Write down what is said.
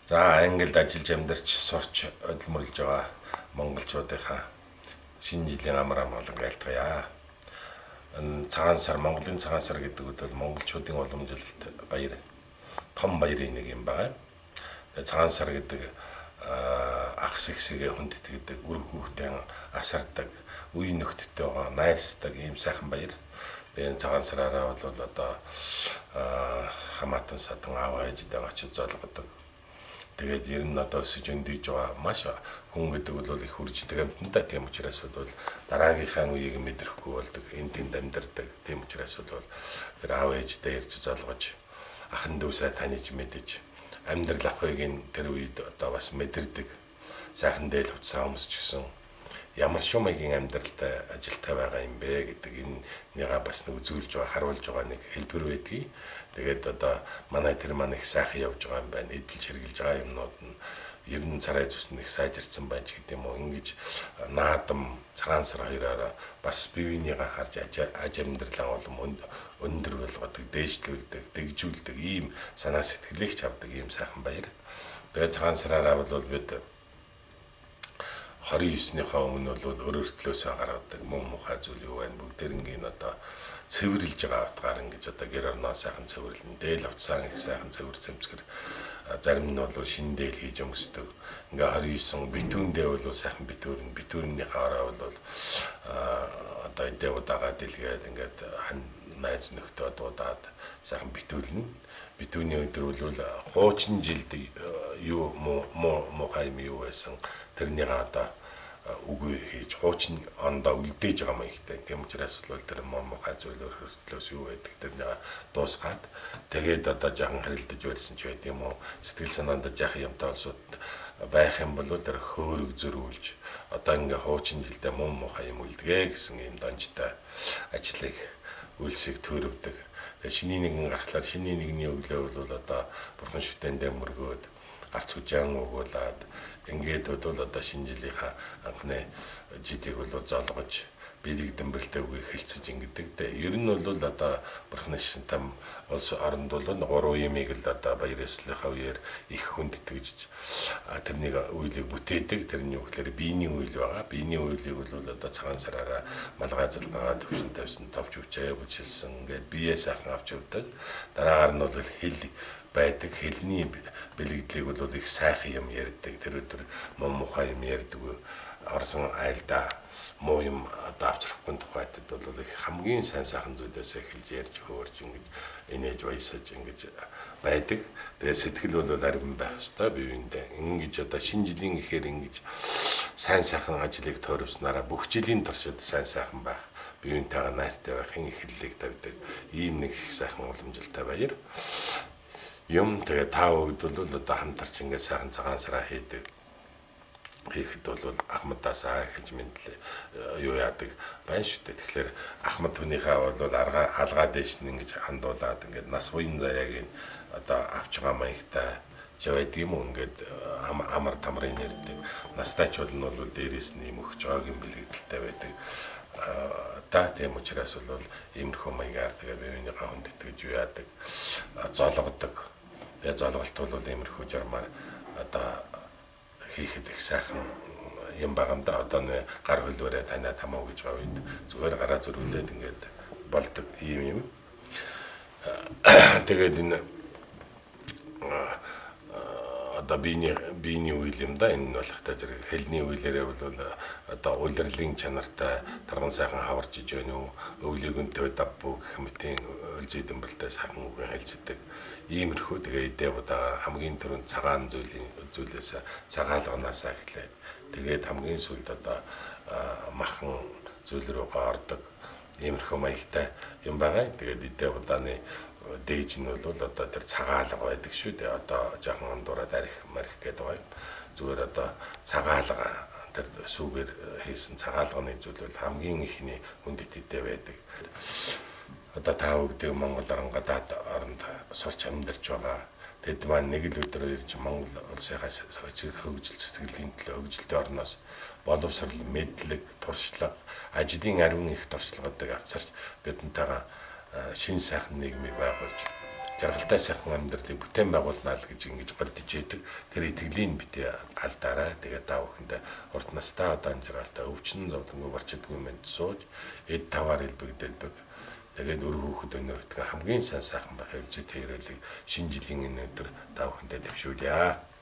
За Англид ажиллаж амьдарч сурч хөдөлмөрлөж байгаа монголчуудынхаа шинэ жилийн амар амгалан айлтгая. Энэ цагаан сар, Монголын цагаан сар гэдэг үг бол монголчуудын уламжлалт баяр, том баярын нэг юм байгаа. Цагаан сар гэдэг ах сэгсэгээ хүндэтгэдэг, үр хүүхдээ асардаг, үе нөхдөдтэйгээ найрсдаг ийм сайхан баяр. Энэ цагаан сараараа бол одоо хамаатан садан аав ээжтэйгээ очиж золгодог. Тэгээд ер нь одоо өсөж өндийж байгаа маш хүн гэдэг бол их үрждэг амьтан. Тийм учраас бол дараагийнхаа үеийг мэдрэхгүй болдог, энэ тэнд амьдардаг. Тийм учраас бол тэр аав ээжтэй ирж золгож, ахан дүүсээ таних мэдэж, амьдрал ахуйг нь тэр үед одоо бас мэдэрдэг. Сайхан дээл хувцас өмсч гисэн ямар шумын амьдралтай ажилтай байгаа юм бэ гэдэг энэ нэга бас нэг үзүүлж байгаа, харуулж байгаа нэг хэлбэр байдгийг. Тэгээд одоо манай тэр маань их сайхан явж байгаа юм байна. Эдэлж хэрглэж байгаа юмнууд нь ер нь царай зүс нь их сайжирсан байна ч гэдэг юм уу. Ингэж наадам цагаан сар хоёроор бас бие биенийгээ харж аж амьдралаа улам өндөр болгодог, дээшлүүлдэг, дэгжүүлдэг ийм санаа сэтгэлийг ч авдаг ийм сайхан баяр. Тэгээд цагаан сараараа бол бид 29-ийнхаа өмнө бол өрөөртлөөсөө гаргадаг муу мухай зүйл юу байна бүгдээрнгийн одоо цэвэрлж байгаа утгаар ингэж одоо гэр орноо сайхан цэвэрлэн, дээл хувцаан их сайхан цэвэр цэмцгэр, зарим нь бол шинэ дээл хийж өмсдөг. Ингээ 29 битүүндээ бол сайхан битүүрэн, битүүрнийхээ орой бол одоо эдээ удаага дэлгээд ингээд найз нөхдөө дуудаад сайхан битүүлнэ. Битүүний өдөр бол хуучин жилд юу муу мухай юм юу байсан тэрнийг одоо үгүй хийж хуучин ондоо үлдээж байгаа маягтай. Тийм учраас бол тэр муу мухай зүйлөөр хөрслөөс юу байдаг тэрнийг дуусгаад тэгээд одоо жаахан хэрэлдэж байсан ч байд юм уу, сэтгэл санаанд жаахан юмтай улсууд байх юм бол тэр хөөрөг зөрүүлж одоо ингээ хуучин жилдээ муу мухай юм үлдэгэ гэсэн ийм донжтой ажлыг үйлсийг төрөвдөг. Шинийн нэгэн гарахлаар шинийн нэгний өглөө бол одоо бурхан шүтэндээ мөргөөд гарц хүжаан угуулад ингээд бол одоо шинэ жилийнхаа анхны жилийг бол золгож биелэг дэмбэрэлтэй үгийг хэлцэж ингэдэг. Ер нь бол одоо бурханы шинтам улс оронд бол гурван юмыг л одоо баяр ёслолынхаа үеэр их хүндэтгэж тэрнийг үеийг бүтээдэг. Тэрний юу гэхээр биений үйл байгаа. Биений үйлийг бол одоо цагаан сараараа малгай залгаа төвшин тавьсан, товч үчээ бүчилсэн ингээд бие сайхан авч явдаг. Дараагаар нь бол хэл байдаг. Хэлний бэлэгдлийг бол их сайхан юм ярьдаг. Тэр өдөр муу мухай юм ярьдаг. Орсон айлдаа муу юм одоо авчрахгүй тухайтад бол их хамгийн сайн сайхан зүйлээс эхэлж ярьж хөөрч ингэж инээж баясаж ингэж байдаг. Тэгээд сэтгэл бол ариван байх ёстой бие биендээ. Ингэж одоо шинэ жилийн ихээр ингэж сайн сайхан ажлыг тойруулснараа бүх жилийн туршид сайн сайхан байх, бие биентэйгээ найртай байхын эхлэлийг тавьдаг. Ийм нэг их сайхан уламжилтай баяр юм. Тэгээд та бүгд бол одоо хамтарч ингэж сайхан цагаан сараа хийдэг. Хийхэд бол ахмадаасаа эхэлж мэдлээ юу яадаг байна шүү дээ. Тэгэхээр ахмад хүнийхээ бол аргаа алгаа дээш нь ингэж хандуулад ингээд нас буян заяаг нь одоо авч байгаа маягтай ч байдаг юм уу, ингээд амар тамрын ярьдаг. Настайч бол нь бол дээрээс нь юм өгч байгаагийн бэлэгдэлтэй байдаг. Та тийм учраас бол иймэрхүү маягаар тэгээ бие биенийхээ хүндэтгэж юу яадаг, золгодог. Тэгээ золголт бол иймэрхүү журмаар одоо хийхэд их сайхан юм байгаа юм да. Одоо нэ гар хөлөөрөө танаа тамаа гэж байгаа үед зүгээр гараа зөрүүлээд ингээд болдог ийм юм. Тэгээд энэ одоо биений үйл юм да. Энэ нь болохтой зэрэг хэлний үйлээрээ бол одоо улирлын чанартай тарган сайхан хаварч иж байна уу, өвлийг өнтөө давбуу гэх мэтийн өлзий дэмбэлтэй сайхан үгэн хэлцдэг. Иймэрхүү тэгээ эдээ удаага хамгийн түрүүнд цагаан зүйлийн зүйлээс цагаалганаасаа эхлээд тэгээд хамгийн сүүлд одоо махан зүйл рүүгээ ордог иймэрхүү маягтай юм байгаа. Тэгээд эдээ удааны дээж нь бол одоо тэр цагаалга байдаг шүү дээ. Одоо жоохон андуураад арх марх гэдэг байгаа юм. Зүгээр одоо цагаалга тэр сүүгээр хийсэн цагаалганы зүйл бол хамгийн ихний хүндэт эдээ байдаг. Одоо та бүгдийг Монгол орон гадаад оронд сурч амьдарч байгаа. Тэд маань нэг л өдөр ирж Монгол улсынхаа хөгжил сэтгэлийн төлөө хөгжилтэй орноос боловсрол, мэдлэг, туршлага, ажлын ариун их туршлагуудыг авчирч бидэнтэйгээ шин сайхан нийгмийг байгуулж Жаргалтай сайхан амьдралыг бүтээн байгуулнаа л гэж ингэж гордож яадаг. Тэр итгэлийн битээ алдаарай. Тэгээд та бүхэндээ урт настай, удаан жаргалтай, өвчин зовлонгүй барчдаггүй мэнд сууж, эд таваар элбэг дэлбэг. Тэгээд өр хүүхэд өнөр өтгөн хамгийн сайн сайхан байх ээлжит хэрэлийг шинэ жилийн энэ өдөр та бүхэндээ дэвшүүлье.